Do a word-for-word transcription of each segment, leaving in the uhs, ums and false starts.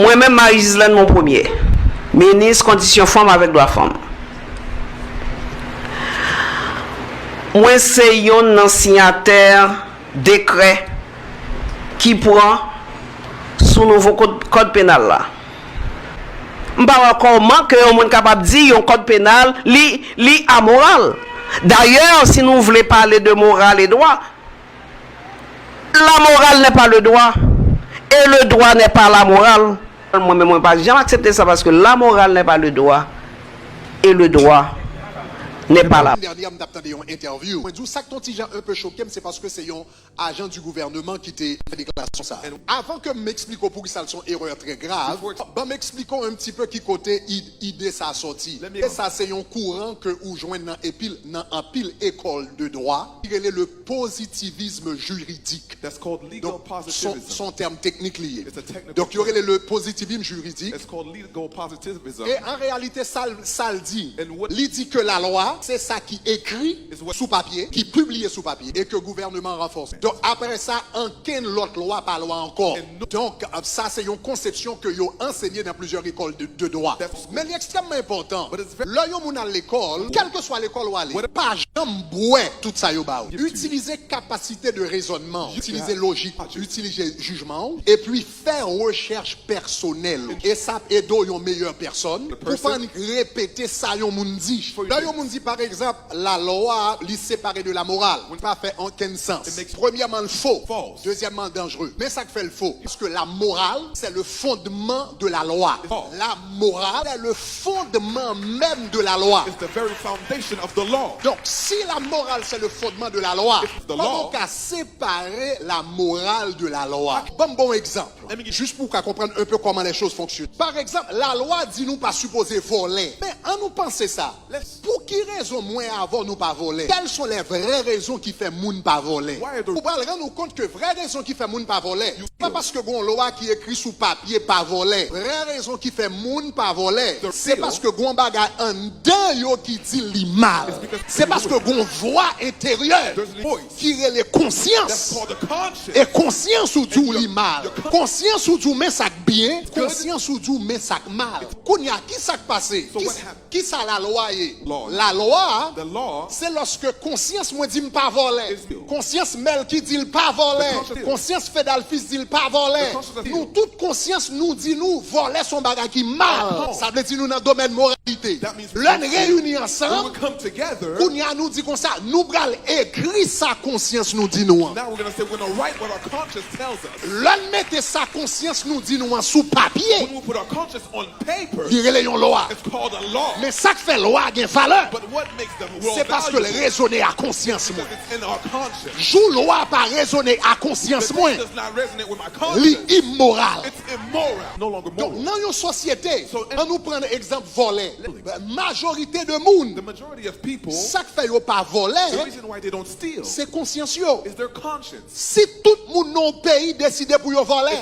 Mwen menm, Marie Gislaine Monpremier, minis kondisyon fanm avèk dwa fanm, mwen se yonn nan siyatè dekrè ki pran sou nouvo kòd, kòd penal la. M pa wè kòman ke yon moun kapab di yon kòd penal, li, li amoral. Dayè, si nou vle pale de moral e dwa, la morale n'est pas le droit, et le droit n'est pas la morale. Mwen menm, mwen pa janm aksepte sa, paske la morale n'est pas le droit, et le droit n'est pas la. Dènye, m t ap tande yon entèvyou. Mwen di w, sa k t on ti jan un peu choke m, se paske se yon ajan di gouvènman ki te fè deklarasyon sa. Avan ke m eksplike w poukisa l se yon erè trè grav, ban m eksplike w un petit peu ki kote id-, ide sa sòti. E sa se yon kouran ke ou jwenn nan epil, nan anpil ekòl de dwa, ki rele le positivisme juridique. Donk, se yon, se yon tèm teknik li ye. Donk, yo rele le positivisme juridique. E an reyalite, sa l, sa l di, li di ke lalwa, se sa ki ekri sou papye, ki pibliye sou papye, e ke gouvènman ranfòse. Donk, apre sa, ankenn lòt lwa pa lwa ankò. Donk, sa se yon konsepsyon ke yo ansenye nan plizyè lekòl de, de dwa. Men li ekstrèmman enpòtan. Lè yon moun al lekòl, kèlkeswa lekòl ou ale, pa janm bwè tout sa yo ba ou. Itilize kapasite de rezònman w, itilize lojik, itilize jijman w, epi fè rechèch pèsonèl. E sa ap ede w yon meyè pèsòn pou pa annik repete sa yon moun di. Lè yon moun di, pa egzanp, la lwa, li separe de la morale. Pa fè okenn sans. Premyèman, l fo. Dezyèmman, l danjere. Men sa k fè l fo. Paske la morale, c'est le fondement de la loi. La morale, c'est le fondement même de la loi. Donk, si la morale, c'est le fondement de la loi, kòman w ka separe la morale de la loi? Ban m bon egzanp. Jis pou w ka konprann un peu comment les choses fonctionnent. Pa egzanp, lalwa di nou pa sipoze vòlè. Men, ann nou panse sa. Pou ki rezon mwen avè w nou pa vòlè? Quelles sont les vraies raisons ki fè moun pa vòlè? Ou pral rann ou kont ke vrè rezon ki fè moun pa vòlè, se pa paske gon lwa ki ekri sou papye pa vòlè. Vrè rezon ki fè moun pa vòlè, se paske gon bagay anndan yo ki di li mal. Se paske gon vwa enteryè ki rele konsyans. E konsyans ou di w li mal. Konsyans ou di w men sa k byen. Konsyans ou di w men sa k mal. Kounye a, ki sa k pase? Ki, ki sa lalwa ye? Lalwa, se lòske konsyans mwen di m pa vòlè. Konsyans Mèlki di l pa vòlè. Konsyans Fedalfis di l pa vòlè. Nou tout konsyans nou di nou vòlè se yon bagay ki mal. Sa vle di nou nan domèn moralite. Lè n reyini ansanm, kounye a nou di konsa, nou pral ekri sa konsyans nou di nou an. Lè n mete sa konsyans nou di nou an sou papye, li rele yon lwa. Men sa k fè lwa gen valè, se paske l rezone a konsyans mwen. Jou lwa pa rezone a konsyans mwen, li imoral. Donk, nan yon sosyete, ann nou pran egzanp vòlè. Majorite de moun, sa k fè yo pa vòlè, se konsyans yo. Si tout moun nan yon peyi deside pou yo vòlè,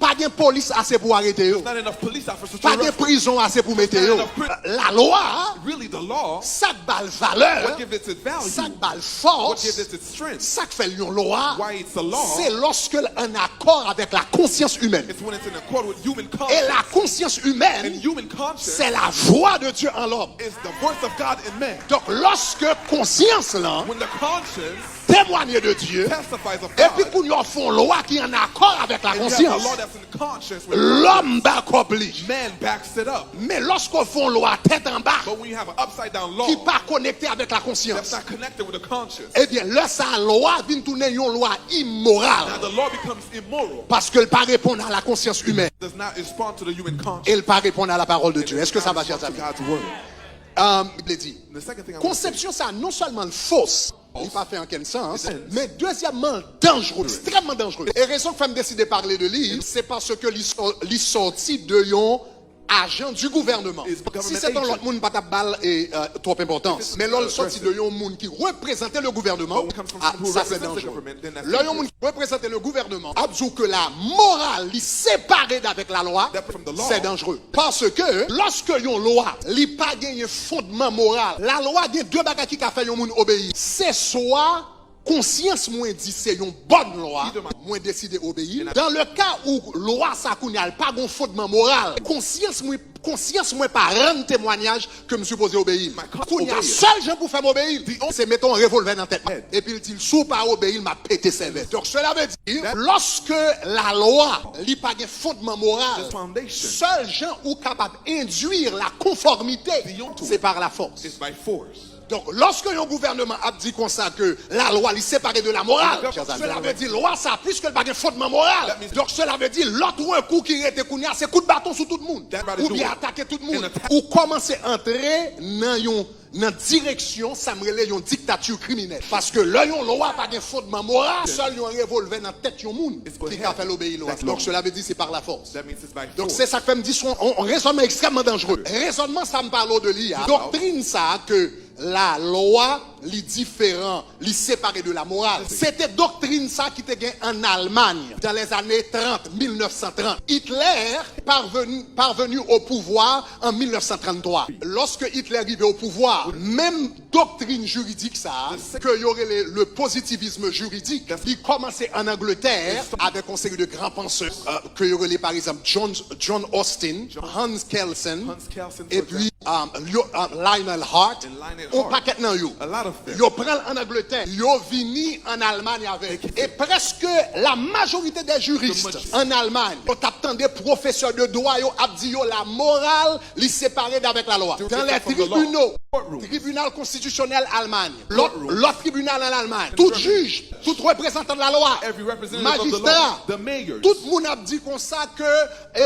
pa gen polis ase pou arete yo. Pa gen prizon ase pou mete yo. Lalwa, sa k ba l valè, sa k ba l fòs, sa k fè l yon lwa, se lòske l ann akò avèk la konsyans imèn. E la konsyans imèn, c'est la voix de Dieu en l'homme. Donk, lòske konsyans lan temwanye de Dye, epi kounye a w fè yon lwa ki ann akò avèk la konsyans, lòm ba kòb li. Men lòske w fè yon lwa tèt anba, ki pa konekte avèk la konsyans, ebyen, lè sa a, lwa vin tounen yon lwa imoral. Paske l pa reponn a la konsyans imèn. E l pa reponn a la pawòl de Dye. Èske sa va, chè zanmi? Bib di, konsepsyon sa a, non sèlman l fos, li pa fè okenn sans, men dezyèmman, l danjere, ekstrèmman danjere. E rezon k fè m deside pale de li, se paske li sò-, li sòti de yon ajan di gouvènman. Si se t on lòt moun, m pa t ap ba l, e, e, twòp enpòtans. Men lè l sòti de yon moun ki reprezante le gouvènman, a, sa se danjere. Lè yon moun ki reprezante le gouvènman ap di w ke la moral li separe d avèk la lwa, se danjere. Paske lòske yon lwa, li pa genyen fondman moral, la lwa gen de bagay ki ka fè yon moun obeyi. Se swa Konsyans mwen di se yon bòn lwa, mwen deside obeyi. Dan le ka ou lwa sa kounye a l pa gon fondman moral, konsyans mwen, konsyans mwen pa rann temwanyaj ke m sipoze obeyi l. Kounye a, sèl jan pou fè m obeyi l, se mete yon revolvè nan tèt mwen. Epi l di l, si w pa obeyi l, m ap pete sèvèl. Donk, sela vle di, lòske lalwa, li pa gen fondman moral, sèl jan ou kapab endwi la konfòmite, se pa la fòs. Donk, lòske yon gouvènman ap di konsa ke lalwa li separe de la moral, sela vle di lwa sa, piske l pa gen fondman moral, donk sela vle di lòt rekou ki rete kounye a, se kout baton sou tout moun, oubyen atake tout moun. Ou kòmanse antre nan yon, nan direksyon sa m rele yon diktati kriminèl. Paske lè yon lwa pa gen fondman moral, sèl yon revolvè nan tèt yon moun ki ka fè l obeyi lwa. Donk, sela vle di se pa la fòs. Donk, se sa k fè m di se yon, yon, yon rezònman ekstrèmman danjere. Rezònman sa m pale w de li a, doktrin sa a ke lalwa, li diferan, li separe de la moral. Se te doktrin sa ki te gen ann Almay, dans les années trente, mil nèf san trant. Hitler parvenu, parvenu au pouvoir en mil nèf san tranntwa. Lòske Hitler rive o pouvwa, menm doktrin jiridik sa a, ke yo rele le positivisme juridique, li kòmanse ann Angletè avèk yon seri de gran pansè, euh, ke yo rele, pa egzanp, John, John Austin, Hans Kelsen, epi, um, Lio-, um, Lionel Hart, yon pakèt nan yo. Yo pran l ann Angletè, yo vini ann Almay avè l. E prèske la majorite dè jiris ann Almay, yo t ap tande pwofesè de dwa yo ap di yo la moral, li separe d avèk lalwa. Dans les tribunaux, tribinal konstitisyonèl Almay, lòt, lòt tribinal ann Almay, tout jij, tout reprezantan de lalwa, majistra, tout moun ap di konsa ke,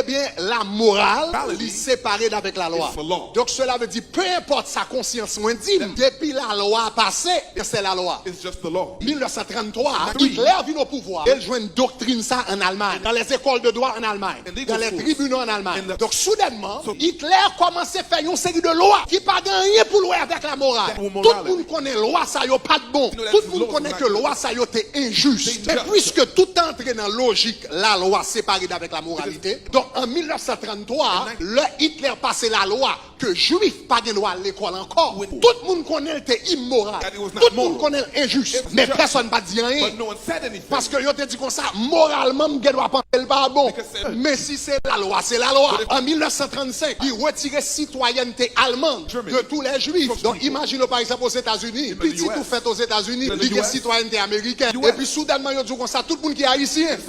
ebyen, la moral, li separe d avèk lalwa. Donk, sela vle di, pe enpòt sa konsyans mwen di m, depi lalwa pase, se lalwa. Mil nèf san tranntwa, Hitler vin o pouvwa, e l jwenn doktrin sa ann Almay, dans les écoles de droit en Allemagne, dans les tribunaux en Allemagne. Donk, soudènman, Hitler kòmanse fè yon seri de lwa ki pa gen anyen pou l wè avèk lamoral. Tout moun konnen lwa sa yo pa t bon. Tout moun konnen ke lwa sa yo te enjis. Men piske tout antre nan lojik lalwa separe d avèk lamoralite, donk, an mil nèf san tranntwa, lè Hitler pase lalwa ke jwif pa gen dwa al lekòl ankò, tout moun konnen l te imoral. Tout moun konnen l enjis. Men pèsonn pa t di anyen. Paske yo te di konsa, moralman, m gen dwa panse l pa bon. Men si se lalwa, se lalwa. An mil nèf san trannsenk, li retire sitwayènte alman de tous les juifs. Donk, imajine w, pa egzanp, Ozetazini, pitit ou fèt Ozetazini, li gen sitwayènte amerikèn. Epi soudènman, yo di w konsa, tout moun ki ayisyen,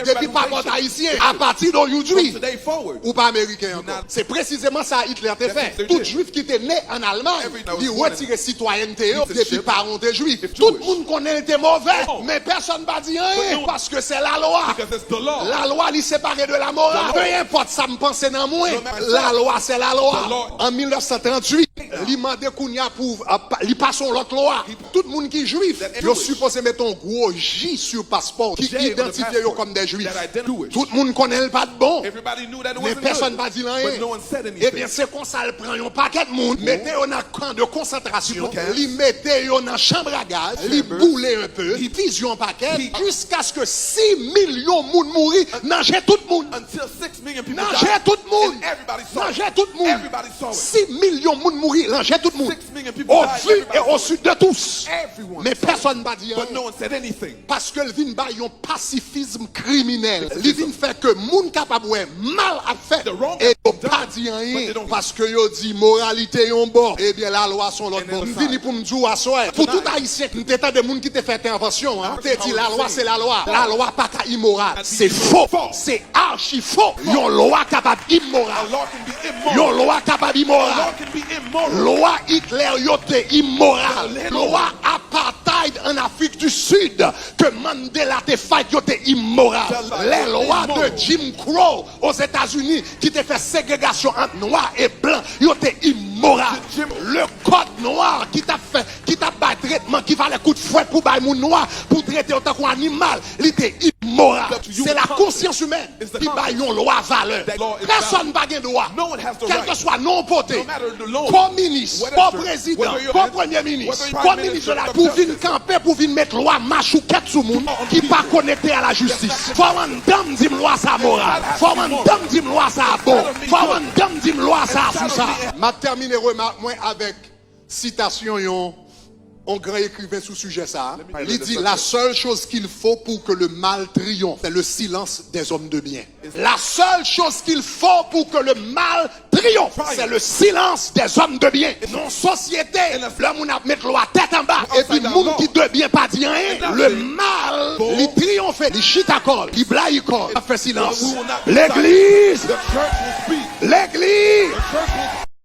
depi pa bò ayisyen, apati de jodi, ou pa ameriken ankò. Se presizeman sa Hitler te fè. Tout jwif ki te ne ann Almay, li retire sitwayènte yo depi paran w te jwif. Tout moun konnen l te movè, men pèsonn pa di anyen, paske se lalwa. Lalwa, li separe de lamoral. Pe enpòt sa m panse nan mwen, lalwa se lalwa. An mil nèf san tranntuit, li mande kounye a pou, a, pa, li pase yon lòt lwa. Tout moun ki jwif, yo sipoze mete yon gwo J sou paspò ki idantifye yo kòm de jwif. Tout moun konnen l pa t bon, men pèsonn pa di l anyen. Ebyen, se konsa l pran yon pakèt moun, mete yo nan kan de konsantrasyon, li mete yo nan chanb a gaz, li boule enpe, li fiziye yon pakèt, jiskaske sis milyon moun mouri nan je tout moun. Nan je tout moun! Nan je tout moun! Sis milyon moun mouri nan je tout moun. Au vu et au su de tous. Men pèsonn pa di anyen. Paske l vin bay yon pasifizm kriminèl. Li vin fè ke moun kapab wè mal ap fèt e yo pa di anyen. Paske yo di moralite yon bò, ebyen lalwa se yon lòt bò. M vini pou m di w aswè, pou tout Ayisyen, m te tande moun ki te fè entèvansyon an, te di lalwa se lalwa. Lalwa pa ka imoral. Se fo. Se achi fo. Yon lwa kapab imoral. Yon lwa kapab imoral. Lwa Hitler yo te imoral. Lwa apartheid ann Afrik di Sid ke Mandela te fight yo te imoral. Lè lwa de Jim Crow Ozetazini ki te fè segregasyon ant nwa e blan, yo te imoral. Le Code Noir ki t ap fè, ki t ap bay tretman ki valè kout fwèt pou bay moun nwa, pou trete yo tankou animal, li te imoral. Se la konsyans imèn ki bay yon lwa valè. Pèsonn pa gen dwa, kèlkeswa non w pote, ko minis, ko prezidan, ko premye minis, ko minis de la, pou vin kanpe, pou vin met lwa machoukèt sou moun ki pa konekte a la jistis. Fò w anndan m di m lwa sa moral. Fò w anndan m di m lwa sa bon. Fò w anndan m di m lwa sa sou sa. M ap tèmine remak mwen avèk sitasyon yon On gran ekriven sou sijè sa a, li di, la seule chose qu'il faut pour que le mal triomphe, c'est le silence des hommes de bien. La seule chose qu'il faut pour que le mal triomphe, c'est le silence des hommes de bien. Nan sosyete, lè moun ap met lwa tèt anba, epi moun ki de byen pa di anyen, le mal, li triyonfe, li chita kò l, li blayi kò l, ap fè silans. Legliz! Legliz!